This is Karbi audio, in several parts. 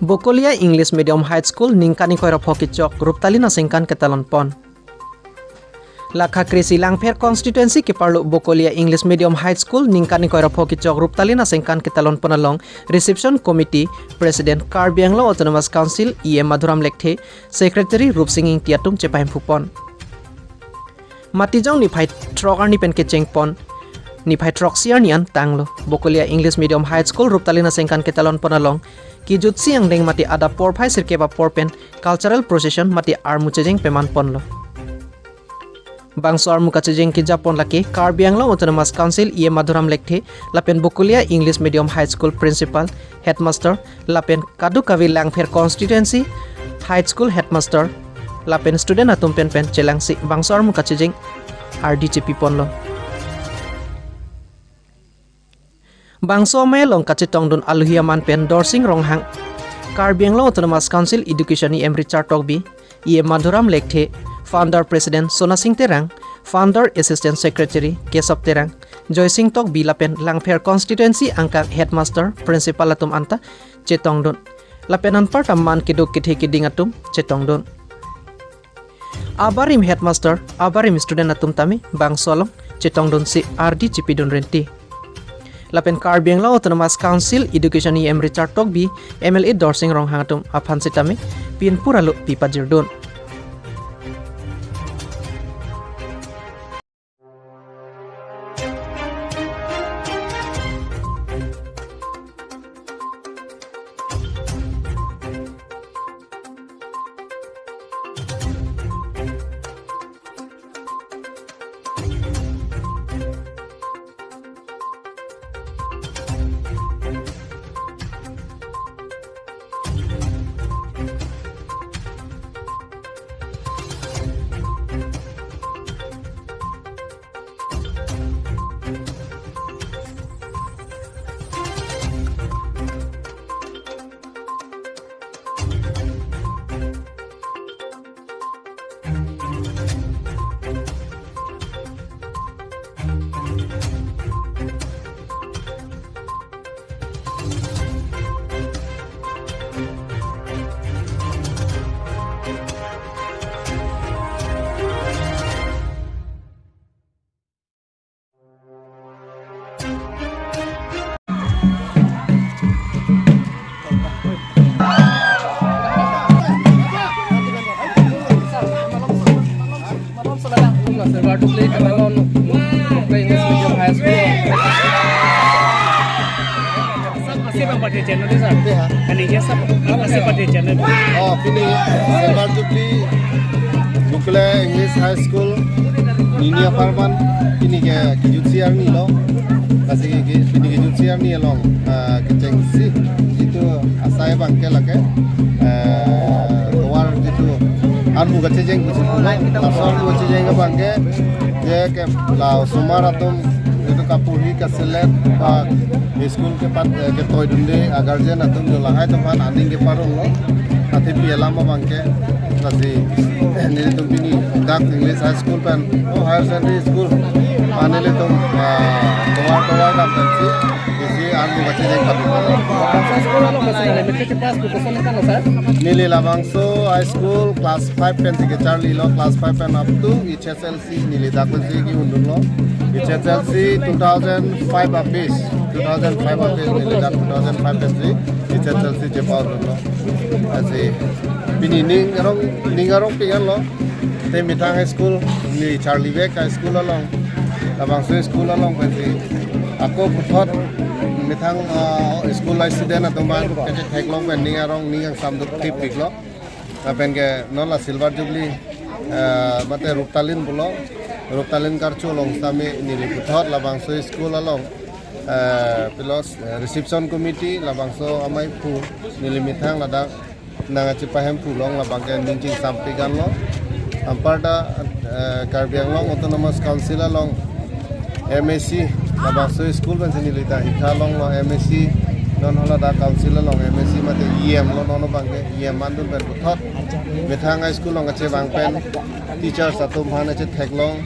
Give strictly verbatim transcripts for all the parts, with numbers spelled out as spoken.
Bokolia English Medium High School ningkan ingkoi ra pho kechok Ruptalin aningkan ketalon pon. Lakha kre-isi Langpher constituency keparlo Bokolia English Medium High School ningkan ingkoi ra pho kechok Ruptalin aningkan ketalon pon along Reception Committee, President Karbi Anglong Autonomous Council E M Madhuram Lekthe, Secretary Rupsing Ingti atum chepahemphu pon. Matijong niphai throk arni pen kecheng pon niphai throksi arni an tanglo. Bokolia English Medium High School Ruptalin aningkan ketalon pon along kejutsi angdeng mate adap porphai sirkep apor pen cultural procession mate armu chejeng peman ponlo. Bangso armu kachejeng keja pon lake Karbi Anglong Autonomous Council E M Madhuram Lekthe lapen Bokolia English Medium High School Principal, Headmaster lapen kadokave Langpher constituency High School Headmaster lapen student atum pen pen chelangsi bangso armu kachejeng ardi chepi ponlo. Bangso amei along kachetongdun alohi aman pen Dorsing Ronghang, Karbi Anglong Autonomous Council Education E M Richard Tokbi, E M Madhuram Lekthe, Founder President Sonasing Terang, Founder Assistant Secretary Kesop Terang, Joysing Tokbi lapen Langpher constituency angkang Headmaster, Principal atum anta chetongdun. Lapen anparta man kedo kethe keding atum chetongdun. Abarim Headmaster, abarim student atum tame bangso along chetongdunsi ardi chepidun renti. Lapen Karbi Anglong Autonomous Council Education E M Richard Tokbi, M L A Dorsing Ronghang atum aphan sitame pinpur alo pipajirdun. Silver Jubilee ketalon English Medium High School. Sab asi bang pati channel de, sir. Iya. Kani ya sab asi pati channel. Oh, pini Silver Jubilee Bokolia English High School nini aparman pini ke kejutsi arni lo. Lasi ke, ke, pini kejutsi arni along, ah, kechengsi itu asai bangke lake, eh, tovar itu armu kachejeng kusi pulo. Laso armu kachejeng ke bangke je ke la osomar atum itu kapuri kaselet ba school kepat, eh, ketoidunde a guardian atum jo lahai atum aphan aning keparong lo. Athe pi alam abangke lasi, eh, nelitum pini dak English High School pen, oh, higher secondary school, ah, nelitum, ah, tovar tovar dam pensi isi armu kachejeng pati. School along masih ada matric pass buku sana kan, sir? Neli labangso high school class five pensi kecharlilo, class five pen up to H S L C neli dak pensi ke-undunlo. H S L C two thousand five a-batch, two thousand five a-batch neli dak two thousand five pensi H S L C chepa-undunlo. Lasi pini ning arong, ning arong pik-anlo. Te methang school neli charli vek a-school along. Labangso school along pensi ako puthot methang, ah, school a-student atum aphan kachetheklong pen ning arong ning angsam duk thip piklo. Lapen ke non la Silver Jubilee, eh, mate Ruptalin pulo, Ruptalin karcho along sitame neli puthot labangso school along, eh, pilos, eh, reception committee labangso amei aphu neli methang ladak nangkachepahemphu along labangke ning chingsam pik-anlo. Anparta, eh, Karbi Anglong Autonomous Council along M A C, labangso school pensi neli ta hikha longlo, M A C Non hala dak council along M A C mate E M lo, non abangke E M mandun pen puthot methang high school along kachevang pen teachers atum aphan chetheklong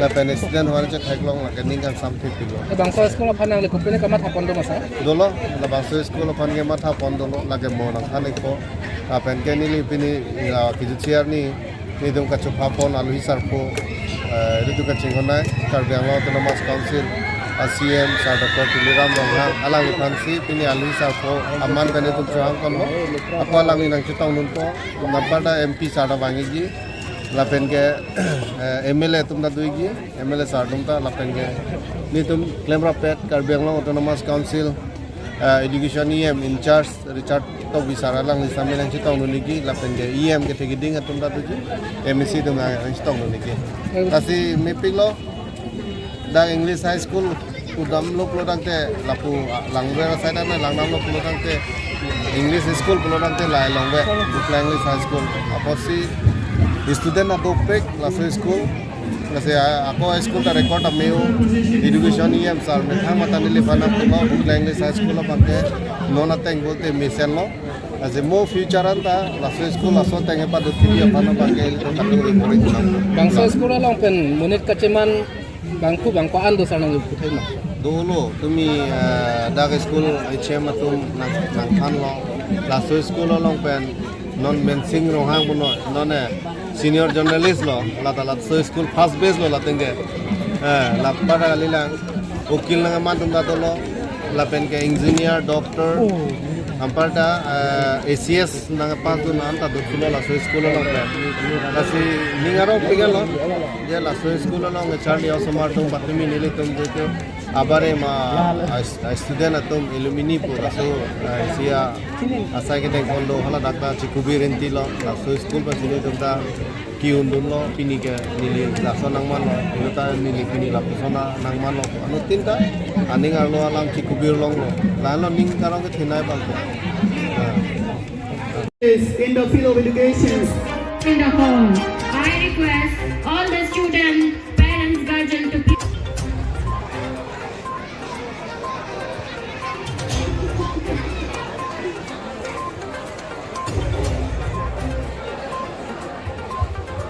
lapen student aphan chetheklong lake ning kangsam thik pilo. Labangso school aphan nangli kopine kamathapon do ma sir? Dolo, labangso school aphan ke mathapon dolo, lake mo nangthan ikpo. Lapen ke neli pini la kijut siar ni nelitum kachupha pon alohi sarpo, eh, nelitum kachinghon nai Karbi Anglong Autonomous Council a C E M Sir Doctor Tuliram Ronghang alangli aphansi pini alohi sarpo aman pen nelitum chohang ponlo. Ako alangli nangchetongdunpo, namparta M P sir ta vangji, lapen ke, eh, M L A atum ta doji, M L A sir atum ta, lapen ke nelitum klemrap pet Karbi Anglong Autonomous Council, eh, Education E M in charge Richard Tokbi sir alangli sami nangchetongdunji, lapen ke E M kethe keding atum ta doji, M A C atum nangchetongdunji. Lasi mepiklo, dak English High School kudamlo pulo tangte, lapu langver asai dan langdamlo pulo tangte, English School pulo tangte la longve, Dukla English High School. Apotsi student ta dopik laso school. Lasi, ah, ako school ta record ameo, Education E M sir methang mate neliphan pulo, Dukla English High School abangke non ateng pulote mesenlo. Lasi mo future anta laso school laso ateng padot thili aphan abangke ilitum katu ring ring lang. Bangso school along pen monit kacheman bangku bangko an do sir nangputhot ma? Dolo, tumi, eh, dak school H M atum nang nangthanlo. Laso school along pen non Mensing Ronghang punon, non, eh, senior journalist lo, lata laso school first batch lo lateng ke. Eh, lapar kali lang, ukil nangman atum ta dolo, lapen ke engineer, doctor, namparta, eh, A C S nangpass dun an ta dothulo laso school along pen. Lasi ning arong piklo, je laso school along charli osomar atum patumi nelitum je ke abare ma, ah, student atum alumni pu laso, ah, isi asai kedeng kondo hala dak ta chikubir inti lo, laso school pensi nelitum ta ki-undunlo, pini ke neli laso nangmanlo, ilo ta neli pini lapuson nangmanlo. Anuttin ta aning arlo alam chikubir longlo. Lalo ning karong kethenei abangke. Ah. Is in the field of education. In the hall, I request all the students, parents, guardian to please.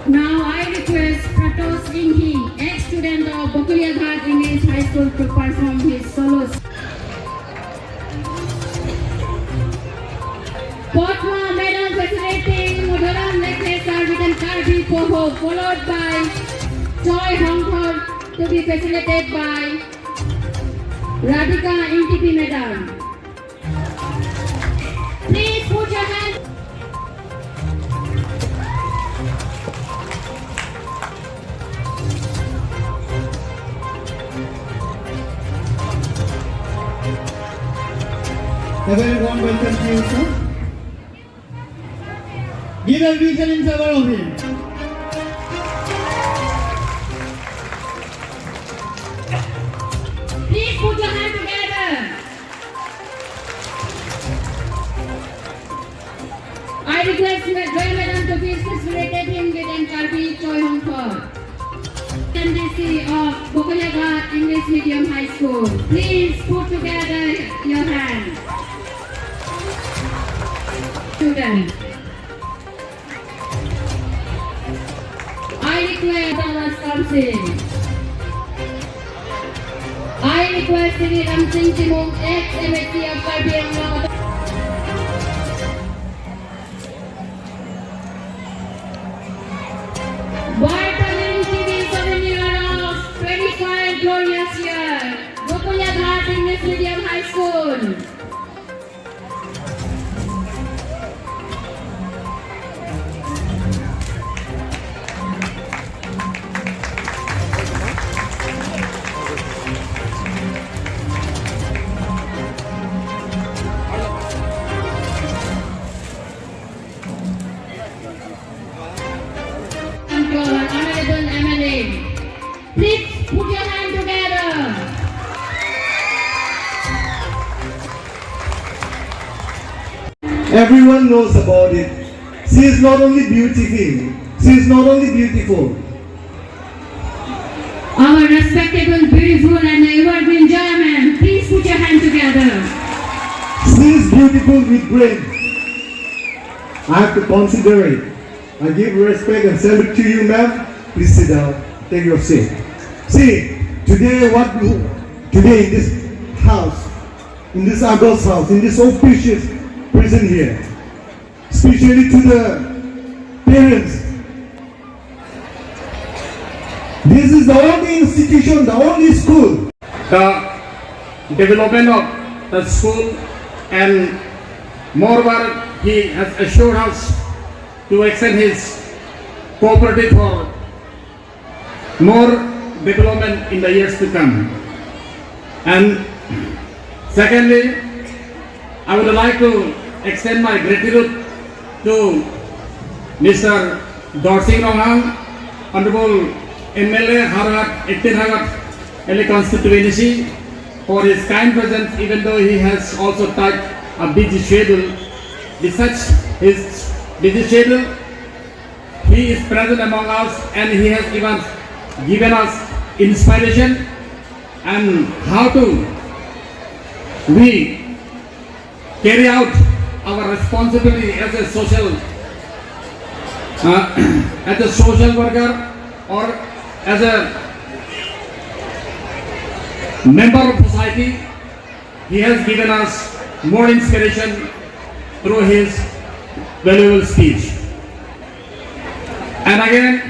Now I request Pratos Inghi, ex-student of Bokuliaghat English High School, to perform his solo. Padma Madam facilitating Madhuram Lekhe sir with an Karbi Poho, followed by Choi Hongthor to be facilitated by Radhika Ingtipi Madam. Please put your hand. A very warm welcome to you, sir. Give a vision in favor of him. Please put your hand together. I request Ma-, Joy Madam to please facilitate him with an Karbi Choi Hongthor. M D C of Bokuliaghat English Medium High School. Please put together your hand. Student. I request Thomas Kamsing. I request Shri Ramsing Timung, ex-M A C of Karbi Anglong. Vitamin T V souvenir of twenty-five glorious year, Bokuliaghat English Medium High School. And our honorable M L A. Please put your hand together. Everyone knows about it. She is not only beautiful, she is not only beautiful. Our respectable, beautiful and evergreen chairman, please put your hand together. She Beautiful with brain. I have to consider it. I give respect and salute to you, ma'am. Please sit down. Take your seat. See, today what we, today in this house, in this August house, in this auspicious present here, especially to the parents, this is the only institution, the only school. The development of the school, and moreover, he has assured us to extend his cooperative for more development in the years to come. And secondly, I would like to extend my gratitude to Mister Dorsing Ronghang, Honorable M L A Howraghat, eighteen Howraghat L A constituency, for his kind presence, even though he has also tied a busy schedule. Besides his busy schedule, he is present among us and he has even given us inspiration and how to we carry out our responsibility as a social, uh, as a social worker or as a member of society. He has given us more inspiration through his valuable speech. And again,